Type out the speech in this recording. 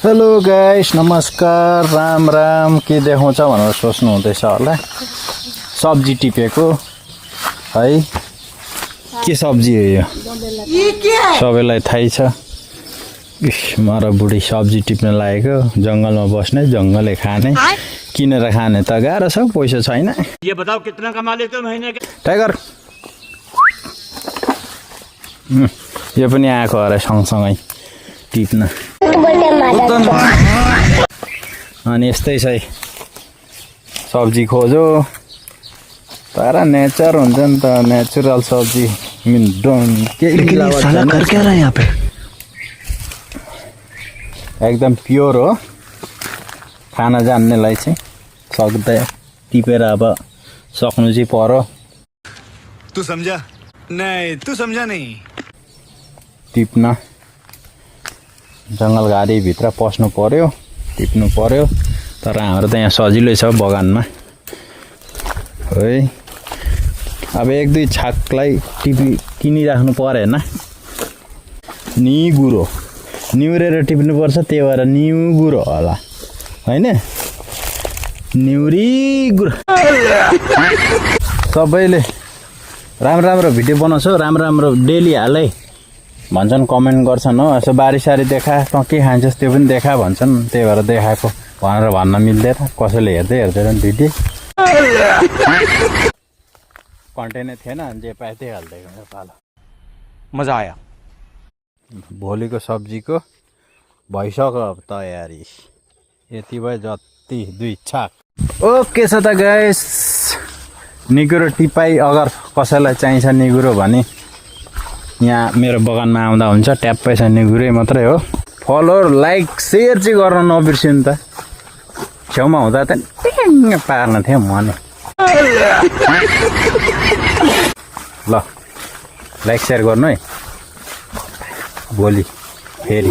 Hello guys, नमस्कार, राम राम। के देखाउँछ भनेर सोच्नु हुँदैछ होला। सब्जी टिपेको है। के सब्जी हो यो? सबैलाई थाहै छ। इस मारा बुढी सब्जी टिप्न लागेको। जङ्गलमा बस्ने, जङ्गलले खाने, किनेर खाने त गाह्रो छ, पैसा छैन। ये बताओ कितना कमा लेते हो महीने के? टाइगर यो पनि आएको अरे सँगसँगै टिप्न। अनि यस्तै छ सब्जी खोजो तर नेचर हुन्छ नि त। नेचुरल सब्जी एकदम प्योर हो। खाना जान्नेलाई चाहिँ सक्दै टिपेर अब सक्नु चाहिँ पर्यो। तू समझा नहीं, तू समझा नहीं। टिप्न जङ्गल घारीभित्र पस्नु पर्यो, टिप्नु पर्यो। तर हाम्रो त यहाँ सजिलै छ बगानमा है। अब एक दुई छाकलाई किनिराख्नु परेन। निगुरो निहुरेर टिप्नुपर्छ, त्यही भएर निगुरो होला होइन। निहुरी गुरो। सबैले राम्रो भिडियो बनाउँछ, राम्रो डेली हालै भन्छन्, कमेन्ट गर्छन् हो। यसो बारीसारी देखा, तँ के खान्छस् त्यो पनि देखा भन्छन्। त्यही भएर देखाएको भनेर भन्न मिल्दैन। कसैले हेर्दैन भिडियो। कन्टेन्टै थिएन, जे पाए त्यही हालिदिएको पालो। मजा आया। भोलिको सब्जीको भइसक्यो अब तयारी। यति भयो, जति दुई छाक। ओके छ त गाइस। निगुरो टिपाई अगर कसैलाई चाहिन्छ निगुरो भने यहाँ मेरो बगानमा आउँदा हुन्छ। ट्याप्पै छ, निगुरै मात्रै हो। फलो, लाइक, सेयर चाहिँ गर्न नबिर्सिनु त। छेउमा हुँदा त टिङ पार्न थियो मन। ल लाइक सेयर गर्नु है। भोलि फेरि